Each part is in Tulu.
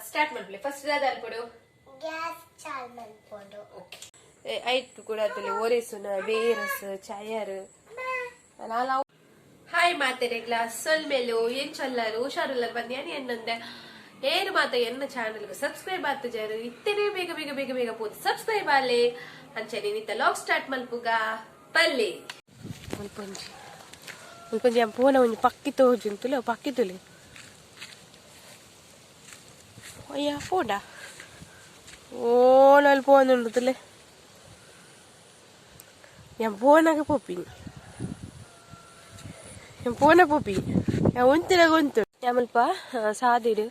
ಸ್ಟಾರ್ಟ್ ಮಲ್ಪಲೆ. ಫಸ್ಟ್ ದಾದ ಅಲ್ಪಡು? ಗ್ಯಾಸ್ ಚಾಲ್ ಮಲ್ಪೊಡು. ಓಕೆ, ಐಕ್ ಕೂಡ ಅತ್ತಲೆ ಓರೇಸುನ ಬೇರಸ್ ಚಯರ್ ನಾಲ್. ಹಾಯ್ ಮಾತೆರೆಗ್ಲ, ಸೊಲ್ಮೆಲು. ಏನ್ ಚೊಲ್ಲರು? ಹುಷಾರುಲ್ಲರ್ ಬಂದಿ ಎನ್ನಂದೆ ಏನು ಮಾತ ಎನ್ನ ಚಾನಲ್ ಸಬ್ಸ್ಕ್ರೈಬ್ ಆತ ಜಾರು ಇತ್ತೇನೆ. ಬೇಗ ಬೇಗ ಬೇಗ ಬೇಗ ಪೋದು ಸಬ್ಸ್ಕ್ರೈಬ್ ಆಲೆ. ಅಂಚನೆ ನಿತ್ತ ಲಾಗ್ ಸ್ಟಾರ್ಟ್ ಮಲ್ಪುಗ ಪಲ್ಲೆ. ಮುಲ್ಪೊಂಜಿ ಮುಲ್ಪೊಂಜಿ ಪೋನ ಒಂಜಿ ಪಕ್ಕಿ ತೋಜುಂತುಲೆ. ಪಕ್ಕಿ ತುಲೆ. ಅಯ್ಯ, ಪೋಂಡ ಓಲಲ್ಲಿ ಪೋಂದುಂಡುತ್ತಲೆ. ಯಾನ್ ಪೋನಾಗ ಪೋಪಿನಿ, ಯಾನ್ ಪೋನ ಪೋಪಿ. ಯಾನ್ ಉಂತಿನಾಗ ಉಂತು ಮುಲ್ಪ ಸಾದಿಡ್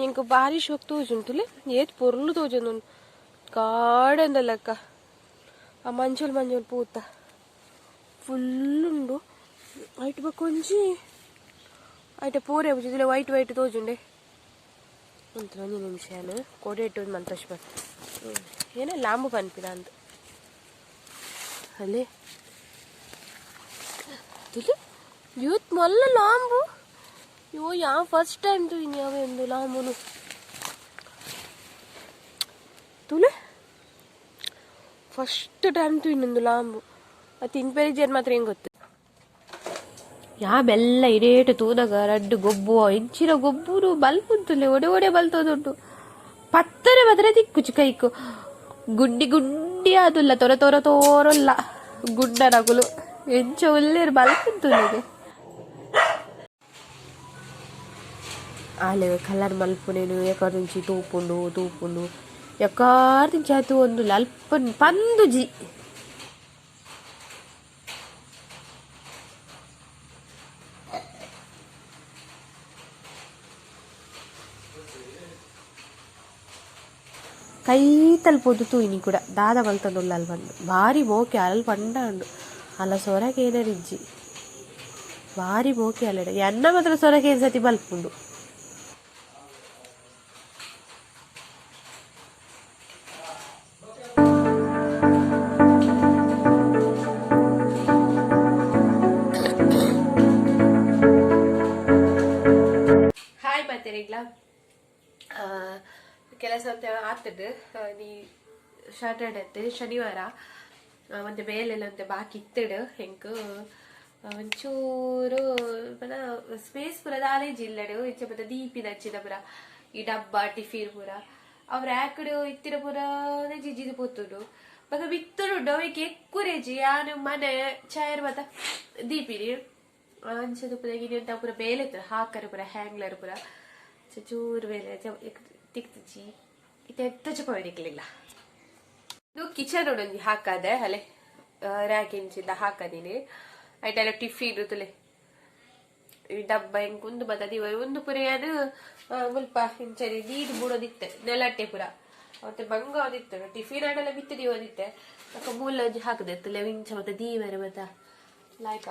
ಎಂಕ್ ಬಾರಿ ಶೋಕ್ ತೋಜುಂಟುಲೆ. ಏತ್ ಪೊರ್ಲು ತೋಜೊಂದುಂಡು ಗಾರ್ಡನ್ ಲೆಕ್ಕ. ಆ ಮಂಜೊಲ್ ಮಂಜೊಲ್ ಪೂತ ಫುಲ್ ಉಂಡು. ಐಟ್ ಬೊಕ್ಕ ಒಂಜಿ ಐಟ ಪೂರೆ ಇದುಲೆ ವೈಟ್ ವೈಟ್ ತೋಜುಂಡೆ. ಉಂತು, ಒಂಜಿ ನಿಮಿಷ, ಯಾನ್ ಕೊಡೆ ಇಟ್ಟು ಮಂತೋಷ್ ಬತ್ ಏನ ಲಾಂಬು ಪನ್ಪಿನ ಅಂದ್ ಅಲ್ಲೇ ತುಲು ಯೂತ್ ಮಲ್ಲ ಲಾಂಬು. ಅಯ್ಯೋ, ಯಾ ಫಸ್ಟ್ ಟೈಮ್ ತೂಯಿನಿ ಅವೆ ಒಂದು ಲಾಂಬುನು. ತುಲೆ, ಫಸ್ಟ್ ಟೈಮ್ ತೂಯಿನೊಂದು ಲಾಂಬು. ಅದು ತಿನ್ಪೆರಿಜೇರ್ ಮಾತ್ರ ಹೆಂಗ್ ಗೊತ್ತು. ಯಾ ಬೆಲ್ಲ ಇಡೇಟು ತೂನಗ ರಡ್ಡು ಗೊಬ್ಬು ಇಂಚಿನ ಗೊಬ್ಬುನು ಬಲ್ಪುಂತುಲೆ. ಒಡೆ ಒಡೆ ಬಲ್ತೋದುಂಟು. ಪತ್ತರೆ ಬದ್ರೆ ತಿಕ್ಕುಚಿ ಕೈಕು. ಗುಂಡಿ ಗುಂಡಿ ಆದುಲ್ಲ, ತೊರ ತೊರ ತೋರೊಲ್ಲ ಗುಂಡನಗುಲು. ಎಂಚ ಉಲ್ಲೇರು ಬಲ್ಪುಂತುಲೆಗೆ. ಆಲೆ ಕಲರ್ ಮಲ್ಪುನೇನು ಎಕರ್ದಿಂಚಿ ತೂಪುಂಡು ತೂಪುಂಡು ಎಕಾರ್ದಿಂಚಿ ಆತು ಒಂದು ಅಲ್ಪ ಪಂದುಜಿ. ಕೈತಲ್ ಪೋದು ತೂಯಿನಿ ಕೂಡ ದಾದ ಮಲ್ತೊಂದುಲ್ಲ ಅಲ್ ಬಂದು. ಬಾರಿ ಮೋಕೆ ಅಲ್ ಪಂಡ ಉಂಡು ಅಲ್ಲ. ಸೊರಕೆ ಏನಾರಿಜ್ಜಿ, ಬಾರಿ ಮೋಕೆ ಅಲ್ಲಡ. ಎನ್ನ ಮಾತ್ರ ಸೊರಕೆ ಸತಿ ಬಲ್ಪುಂಡು. ಹಾಯ್ ಮಾತೆರೆಗ್ಲ. ಕೆಲಸ ಅಂತ ಆಗ್ತದೆ. ನೀ ಸ್ಯಾಟರ್ಡೆ ಅತ್ತೆ, ಶನಿವಾರ. ಮತ್ತೆ ಬೇಲೆಲ್ಲ ಅಂತೆ ಬಾಕಿ ಇತ್ತಡು. ಎಂಕ್ ಒಂಚೂರು ಪದ ಸ್ಪೇಸ್ ಪೂರ ದಾಲೇಜಿ ಇಲ್ಲಡು. ಇಂಚ ಪದ ದೀಪಿನ ಹಚ್ಚಿದ ಪೂರ ಈ ಡಬ್ಬ ಟಿಫಿನ್ ಪೂರ ಅವ್ ರ್ಯಾಕ್ಡ್ ಇತ್ತಿನ ಪೂರ ಜಿಜಿದು ಪೋತುಂಡು. ಬೊಕ ಮಿತ್ತುಡುಂಡು ಅವೆಕ್ ಎಕ್ಕುರೇಜಿ. ಯಾನ್ ಮನೆ ಚೇರ್ ಮತ ದೀಪಿನಿ. ಅಂಚದ ಪೂರ ಇನಿ ಪೂರ ಬೇಲೆ ಇತ್ತು ಹಾಕರೆ ಪೂರ ಹ್ಯಾಂಗ್ಲರ್ ಪೂರ ಚೂರು ಬೇಲೆ ತಿಕ್ತಿಜಿ. ಇತ್ತೆ ಎತ್ತಚ ಪೋಯಡಿಕ್ಲಿಲ್ಲ. ಇದು ಕಿಚನ್ ಒಂಜಿ ಹಾಕದೆ ಅಲೆ ರ್ಯಾಕ್ ಇಂಚಿಂದ ಹಾಕದೀನಿ. ಐಟೆಲ್ಲ ಟಿಫಿನ್ ತುಲೆ ಈ ಡಬ್ಬ ಎಂಕ್ ಉಂದು ಬತ್ತದ. ಒಂದು ಪೂರ ಯಾನ್ ಮುಲ್ಪ ಇಂಚನೆ ನೀರು ಬುಡೋದಿತ್ತೆ ನೆಲಟ್ಟೆ ಪೂರ. ಮತ್ತೆ ಬಂಗ ಒಂದಿತ್ತು ಟಿಫಿನ್ ಆಡೆಲ್ಲ ಬಿತ್ತು ದೀವೋದಿತ್ತೆ. ಬೊಕ ಮೂಲ ಒಂಜಿ ಹಾಕದೆ ತುಲೆ ಇಂಚ ಮತ್ತೆ ದೀವರೆ ಮತ್ತ ಲಾಯ್ಕ್.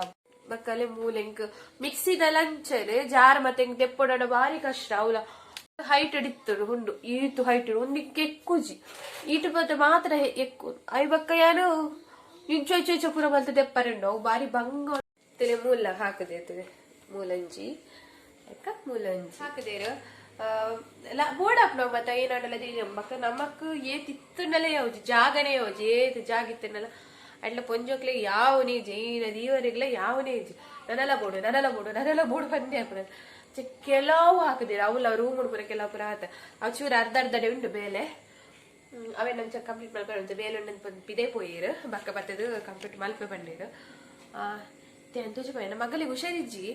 ಬೊಕ್ಕಲೆ ಮೂಲ ಎಂಕ್ ಮಿಕ್ಸಿದ ಅಂಚನೆ ಜಾರ್ ಮತ್ತೆ ಎಂಕ್ ದೆಪ್ಪೊಡಾಡ ಬಾರಿ ಕಷ್ಟ. ಅವಲ ಹೈಟ್ ಇತ್ತು ಉಂಡು ಈತು ಹೈಟ್ ಒಂದು ಎಕ್ಕುಜಿ. ಈಟು ಬತ್ತ ಮಾತ್ರ ಎಕ್ಕು. I ಬೊಕ್ಕ ಯಾನು ಇಂಚ ಇಂಚ ಇಂಚ ಪೂರ ಮಲ್ತ್ ದೆಪ್ಪರೆ ಉಂಡು. ಅವು ಬಾರಿ ಬಂಗ. ಮೂಲ ಹಾಕದೆ ಮೂಲಂಜಿ ಅಕ್ಕ ಮೂಲಂಜಿ ಹಾಕದೇರು ಬೋಡಾಪ್ನ ಮತ್ತ ಏನಾಡಲ್ಲ. ಬೊಕ್ಕ ನಮಕ್ ಏತ್ ಇತ್ತುಂಡಲ ಯಾವ್ಜಿ ಜಾಗನೇ ಯಾವ್ಜಿ. ಏತ್ ಜಾಗ ಇತ್ತುಂಡಲ ಅಟ್ಲ ಪೊಂಜೋಕ್ಲೆ ಯಾವನೇ ಇಜ್ಜಿ. ಏನ ದೀವರೆಗ್ಲ ಯಾವನೇ ಇಜ್ಜಿ. ನನಲ ಬೋಡು, ನನಲ ಬೋಡು, ನನಲ ಬೋಡು ಬಂದೆ ಆಪುನ. ಕೆಲವು ಹಾಕುದಿರ ಅವುಲ ರೂಮ್ ಪೂರ ಕೆಲವು ಪೂರ ಆತ. ಅವು ಚೂರು ಅರ್ಧ ಅರ್ಧಡೆ ಉಂಟು ಬೇಲೆ. ಅವೇನ್ ಅಂಚ ಕಂಪ್ಲೀಟ್ ಮಲ್ಪೆ ಬೇಲೆ ಉಂಡು ಪಿದೆ ಪೋಯಿರು. ಬಕ್ಕ ಬತ್ತದು ಕಂಪ್ಲೀಟ್ ಮಲ್ಪೆ ಬಂದಿರು. ತೋಜಿ ಪೋಯ್ ಮಗಲಿಗೆ ಹುಷಾರಿಜ್ಜಿ.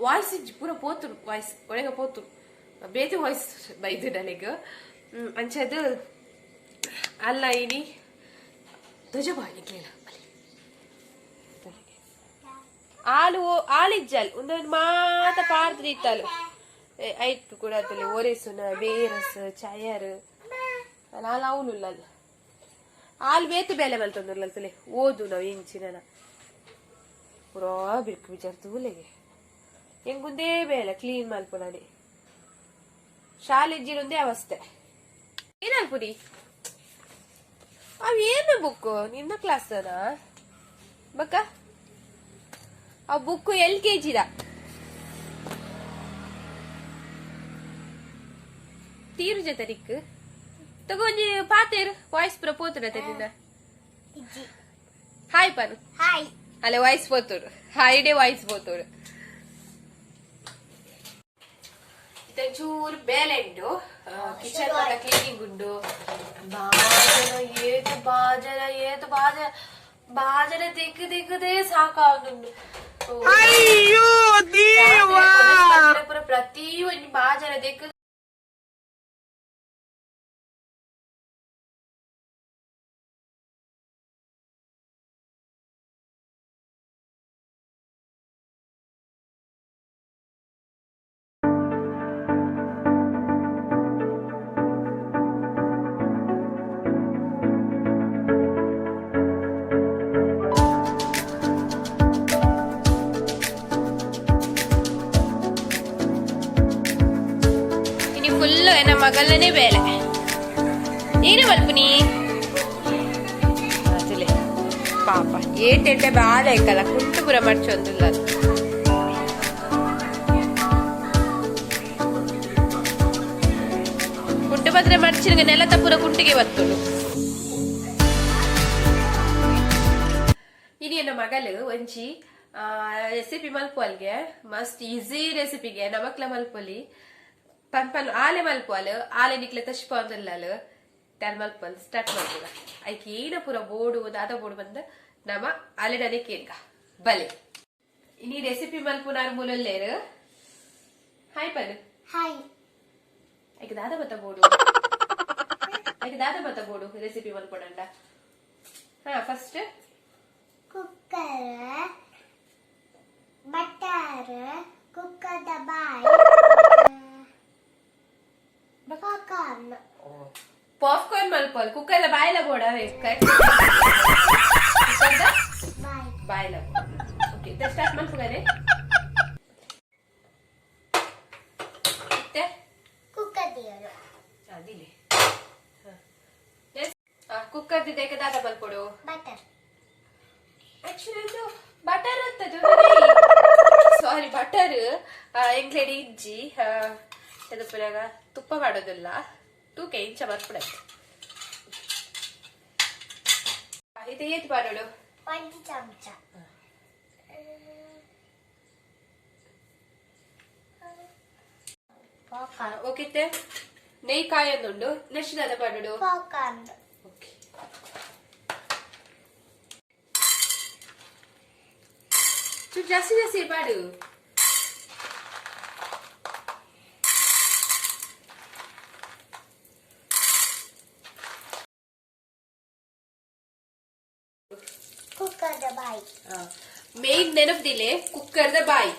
ವಾಯ್ಸ್ ಇಜ್ಜಿ ಪೂರ ಪೋತುರು. ವಾಯ್ಸ್ ಒಳಗ ಪೋತುರು ಬೇತೆ ವಾಯ್ಸ್ ಬೈದು ನನಗೆ ಅಂಚದು ಅಲ್ಲ. ಇನಿ ಧ್ವಜ ಬಾಯಿಗ್ಲಿಲ್ಲ. ಆಲು ಆಲಿಜ್ಜಲ್ ಒಂದೊಂದು ಮಾತ ಪಾರ್ದ್ ಇತ್ತಲು. ಐಕ್ ಕೂಡ ಅತ್ತಲೆ ಓರೇಸುನ ಬೇರಸ್ ಚಯರ್ ನಾಲ್ ಅವನುಲ್ಲ. ಆಲ್ ಬೇತೆ ಬೇಲೆ ಮಲ್ತೊಂದುಲ್ಲ ಓದು. ನಾವು ಇಂಚಿನ ಪೂರಾ ಬಿರ್ಕು ಬಿಜಾರ್ ತೂಲೆಗೆ. ಎಂಕುಂದೇ ಬೇಲೆ ಕ್ಲೀನ್ ಮಲ್ಪುನನೆ. ಶಾಲೆ ಇಜ್ಜಿರೊಂದೇ ಅವಸ್ಥೆ. ಏನಲ್ಪುರಿ ಅವ್ ಏನು ಬುಕ್ ನಿನ್ನ ಕ್ಲಾಸ್ ಬಕ್ಕ? ಆ ಬುಕ್ ಎಲ್ ಕೆ ಜಿದ. ತೀರು ಜೊತೆ ತಗೊಂಜಿ ಪಾತೇರು ವಾಯ್ಸ್ ಪೂರ ಪೋತುಡ ತೆರಿನ. ಇಜ್ಜಿ. ಹಾಯ್ ಪನು. ಹಾಯ್. ಅಲ್ಲ, ವಾಯ್ಸ್ ಪೋತುಡು, ಹಾಯ್ ಡೇ ವಾಯ್ಸ್ ಪೋತುಡು. ಚೂರು ಬೇಲೆ ಉಂಡು, ಕಿಚನ್ ಮಾತ ಕ್ಲೀನಿಂಗ್ ಉಂಡು. ಬಾಜನ ಏತು ಬಾಜನ ಏತು ಬಾಜನ ಬಾಜನ ದಿಕ್ಕು ದಿಕ್ಕದೇ ಸಾಕಾಗುಂಡು. ಅಯ್ಯೋ ದೇವಾ! ಪೂರ ಪ್ರತಿ ಒಂಜಿ ಬಾಜನ ದಿಕ್ಕು. ಇನಿ ಫುಲ್ ಎನ್ನ ಮಗಲ್ಲನೇ ಬೇಲೆ. ಏನು ಮಲ್ಪುನಿ ಅದುಲೆ ಪಾಪ ಏಟೆಡ್ಡೆ ಬಾಳೆ ಕಲ ಕುಂಟು ಪೂರ ಮರ್ಚೊಂದುಲ್ಲ. ಕುಂಟು ಮಾತ್ರ ಮರ್ಚಿನ ನೆಲತ ಪೂರ ಕುಂಟಿಗೆ ಬತ್ತುಂಡು. ಇನಿ ಎನ್ನ ಮಗಲು ಒಂಜಿ ರೆಸಿಪಿ ಮಲ್ಪುವಲ್ಗೆ, ಮಸ್ತ್ ಈಸಿ ರೆಸಿಪಿಗೆ. ನಮಕ್ಲ ಮಲ್ಪೊಲಿ ಪನ್ ಪನ್ ಆಲೆ ಮಲ್ಪುವಲ್, ಆಲೆ ನಿಕ್ಲೆ ತಶ್ಪಂದುಲ್ಲಲ್ ತ್ಯಾನ್ ಮಲ್ಪಲ್ ಸ್ಟಾರ್ಟ್ ಮಲ್ಪುಗ. ಐಕ್ ಏನ ಪೂರ ಬೋಡು, ದಾದ ಬೋಡು ಬಂದ ನಮ ಆಲೆಡನೆ ಕೇನ್ಗ ಬಲೆ. ಇನಿ ರೆಸಿಪಿ ಮಲ್ಪುನಾರ್ ಮೂಲಲ್ಲೇರು. ಹಾಯ್ ಪನ್. ಹಾಯ್. ಐಕ್ ದಾದ ಬತ್ತ ಬೋಡು? ಐಕ್ ದಾದ ಬತ್ತ ಬೋಡು ರೆಸಿಪಿ ಮಲ್ಪೊಡಂಡ? ಹಾ, ಫಸ್ಟ್ ಕುಕ್ಕರ್, ಬಟರ್, ಕುಕ್ಕರ್ದ ಬಾಯ್, ಪಾಪ್ಕಾರ್ನ್. ಪಾಪ್ಕಾರ್ನ್ ಮಲ್ಪಲ್. ಕುಕ್ಕರ್ದ ಬಾಯ್ಲ ಬೋಡ? ಕುಕ್ಕರ್ದ ಬಾಯ್. ಬಾಯ್ಲ. ಓಕೆ, ಸ್ಟಾರ್ಟ್ ಮಲ್ಪುಗನೆ ಮತ್ತೆ. ಕುಕ್ಕರ್ ದಿಯರು. ಅದಿಲೆ ಕುಕ್ಕರ್ ದಿದ್ದ ದಾದ ಮಲ್ಪೊಡು? ಬಟರ್. ಆಕ್ಚುಲಿ ಇದು ಬಟರ್ ಅಂತದು, ಸಾರಿ, ಬಟರ್ ಎಂಕ್ಲೆಡ್ ಇಜ್ಜಿ. ಎದಪ್ಪನಾಗ ತುಪ್ಪ ಮಾಡೋದಿಲ್ಲ. ತೂಕೆ ಇಂಚ ಬರ್ಪುಡತ್ತೆ. ಇದು ಏತ್ ಮಾಡೋಡು? 1 ಚಮಚ. ಪಾಪ್ಕಾರ್ನ್. ಓಕೆ, ನೆಯ್ ಕಾಯೊಂದುಂಡು. ನೆಕ್ಸ್ಟ್ ದಾದ ಮಾಡೋಡು? ಪಾಪ್ಕಾರ್ನ್. ಓಕೆ, ಚೂರು ಜಾಸ್ತಿ ಜಾಸ್ತಿ ಮಾಡು. ಕುಕ್ಕರ್ದ ಬಾಯ್. ಮೇನ್ ನೆನಪದಿಲ್ಲ, ಕುಕ್ಕರ್ದ ಬಾಯಿ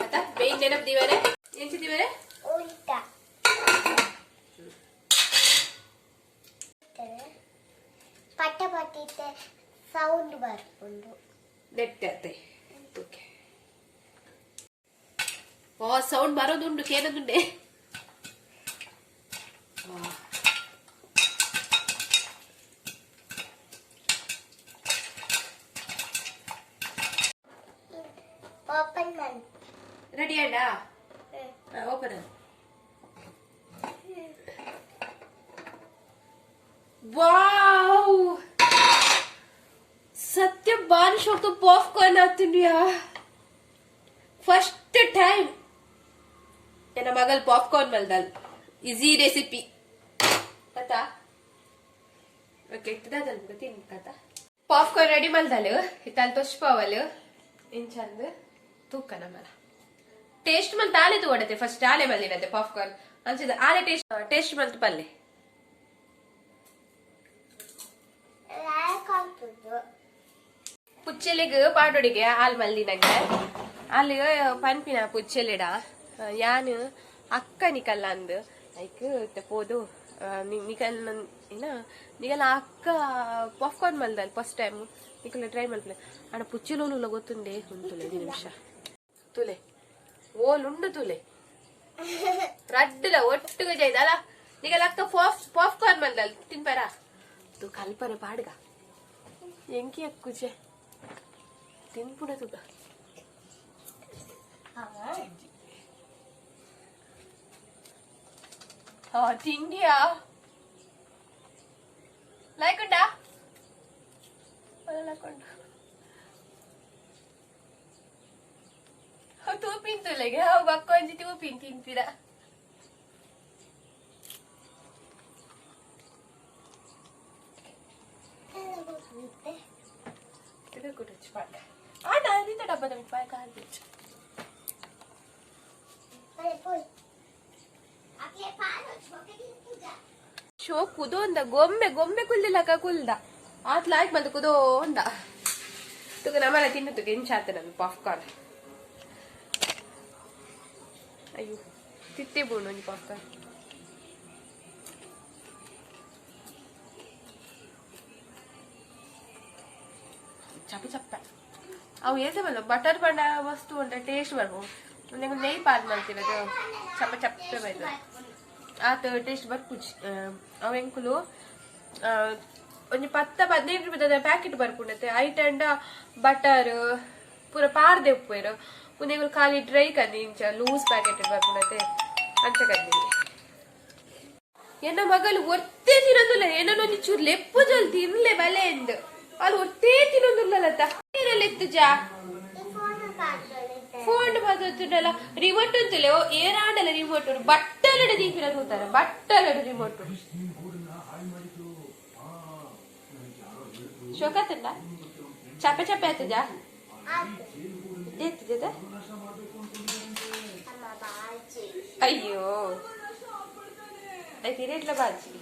ಆತ. ಮೇನ್ ನೆನಪದಿವರೆ ಎಂಚಿದಿವರೆ? ಉಲ್ಟಾ ಪಟ ಪಟ್ಟಿತ್ತೆ ಸೌಂಡ್ ಬರ್ಪುಂಡು. ನೆಟ್ ಅತ್ತೆ. ಓಕೆ, ಓ, ಸೌಂಡ್ ಬರೋದುಂಡು, ಕೇನದುಂಡೆ. ಓಪನ್ ಮಾಡಿ. ರೆಡಿ ಅಣ್ಣ. ಓಪನ್. ವಾವ್, ಸತ್ಯ ಬಾರಿ ಶೋಕು ಪಾಪ್ಕಾರ್ನ್ ಆಗ್ತಿದ್ಯಾ. ಫಸ್ಟ್ ಟೈಮ್ ನನ್ನ ಮಗಲ್ ಪಾಪ್ಕಾರ್ನ್ ಮಲ್ದಲ್. ಈಸಿ ರೆಸಿಪಿ ಆತಾ? ಓಕೆ, ಇತ್ತದಲ್ ತಿನ್ ಆತಾ. ಪಾಪ್ಕಾರ್ನ್ ರೆಡಿ ಮಲ್ದಲ್, ಇತ್ತಲ್ ತೊಷ್ಪಾವಲ್ ಇಂಚಂದ್ ತೂಕ ನಮ್ಮಲ ಟೇಸ್ಟ್ ಮಲ್ತ. ಆಲೆ ತೂವಡತೆ, ಫಸ್ಟ್ ಆಲೆ ಮಲ್ದಿನತೆ ಪಾಪ್ಕಾರ್ನ್ ಅಂಚಿದ ಆಲೆ ಟೇಸ್ಟ್ ಟೇಸ್ಟ್ ಮಲ್ತು ಪಲ್ಲೆ. ಕಾಣ್ತುಂಡು. ಪುಚ್ಚೆಲಿಗ್ ಪಾಡೊಡಿಗೆ ಹಾಲ್ ಮಲ್ದಿನಗೆ. ಅಲ್ಲಿ ಪನ್ಪಿನ ಪುಚ್ಚೆಲಿಡ ಯಾನ್ ಅಕ್ಕ ನಿಕಲ್ಲ ಅಂದ್ ಐಕ್ ಇತ್ತೆ ಪೋದು ನಿಕಲ್ ಏನ ನಿಕಲ್ಲ ಅಕ್ಕ ಪಾಪ್ಕಾರ್ನ್ ಮಲ್ದಲ್ ಫಸ್ಟ್ ಟೈಮ್, ನಿಕಲ್ಲ ಟ್ರೈ ಮಲ್ಪಲೆ. ಅಣ್ಣ ಪುಚ್ಚೆಲೋಲು ಗೊತ್ತುಂಡೆ. ಉಂತುಲೆ 5 ನಿಮಿಷ ತುಲೆ. ಓಲ್ ಉಂಡು ತುಲೆ, ರಡ್ಡುಲ ಒಟ್ಟುಗ ಜೈದಲ್ಲ. ನಿಕಲ್ಲ ಅಕ್ಕ ಪಾಪ್ಕಾರ್ನ್ ಮಲ್ದಲ್, ತಿನ್ಪರ ತು ಕಲ್ಪನೆ ಪಾಡ್ಗ. ಎಂಕಿ ಅಕ್ಕುಜೆ ತಿನ್ಪುಣ ತುಗ. ತಿಂಡಿಯಾ ಲಾಯ್ಕುಂಡಾ ಲಾಯ್ಕೊಂಡು ತೂಪಿಂತುಲೆಗೆ ಅವು ಬಕ್ಕೊಂಜಿ ತೂಪಿನ್ ತಿಂತೀರ. ಆಟ ಅದಿತ ಡಬ್ಬದ ಮಿಪ್ಪಾಯ ಕಾಲು. ಶೋ ಕುದೋಂದ ಗೊಂಬೆ ಗೊಂಬೆ ಕುಲ್ದಿಲ್ಲಕ ಕುಲ್ದ ಆತ್ ಲಾಯ್ಕ್ ಬಂದು ಕುದೋಂದ ತುಗ ನಮ್ಮನೆ ತಿನ್ನು ತುಗ ಎಂಚಾತ ನನ್ನ ಪಾಪ್ಕಾರ್ನ್. ಅಯ್ಯೋ ತಿತ್ತೆ ಬೋಣ ಒಂಜಿ ಪಾಪ್ಕಾರ್ನ್. ಚಪ್ಪೆ ಚಪ್ಪೆ ಅವು ಏತ ಬಂದ ಬಟರ್ ಬಂಡ ವಸ್ತು ಉಂಟ ಟೇಸ್ಟ್ ಬರ್ಬೋ ನಂಗೆ ನೆಯ್ ಪಾಲ್ ಮಾಡ್ತಿರೋದು ಚಪ್ಪ ಚಪ್ಪೆ ಬೈದು ಆತ ಟೇಸ್ಟ್ ಬರ್ಪುಜಿ. ಅವು ಎಂಕುಲು ಒಂಜಿ 10-15 ರೂಪಾಯಿದ ಪ್ಯಾಕೆಟ್ ಬರ್ಪುಂಡತೆ ಐಟ್ ಅಂಡ ಬಟರ್ ಪೂರ ಪಾರ್ದೆ ಉಪ್ಪೇರು ಉಂದೆಂಕುಲು ಖಾಲಿ ಡ್ರೈ ಕಂದಿ ಇಂಚ ಲೂಸ್ ಪ್ಯಾಕೆಟ್ ಬರ್ಪುಂಡತೆ ಅಂಚ ಕಂದಿ. ಎನ್ನ ಮಗಲು ಒತ್ತೆ ತಿನ್ನೊಂದಿಲ್ಲ ಏನೋ ಒಂಜಿ ಚೂರು ಲೆಪ್ಪು ಜಲ್ ತಿನ್ಲೆ ಬಲೆ ಎಂದು ಅಲ್ಲಿ ಒತ್ತೇ ತಿನ್ನೊಂದಿಲ್ಲತ್ತ ಎತ್ತುಜಾ ಫೋನ್ ಮಾತಾಡ್ತಿರಲ್ಲ ರಿಮೋಟ್ ಅಂತಲೇ ಏರಾಂಡಲ್ಲ ರಿಮೋಟ್ ಬಟ್ಟಲಡು ದೀಪಿನ ತೂತಾರೆ ಬಟ್ಟಲಡು ರಿಮೋಟ್ ಶೋಕತ್ತಂಡ ಚಪ್ಪೆ ಚಪ್ಪೆ ಆತಜಾ ಎತ್ತಿದೆ. ಅಯ್ಯೋ ಆಯ್ತು ಇರೇಟ್ಲ ಬಾಜಿ.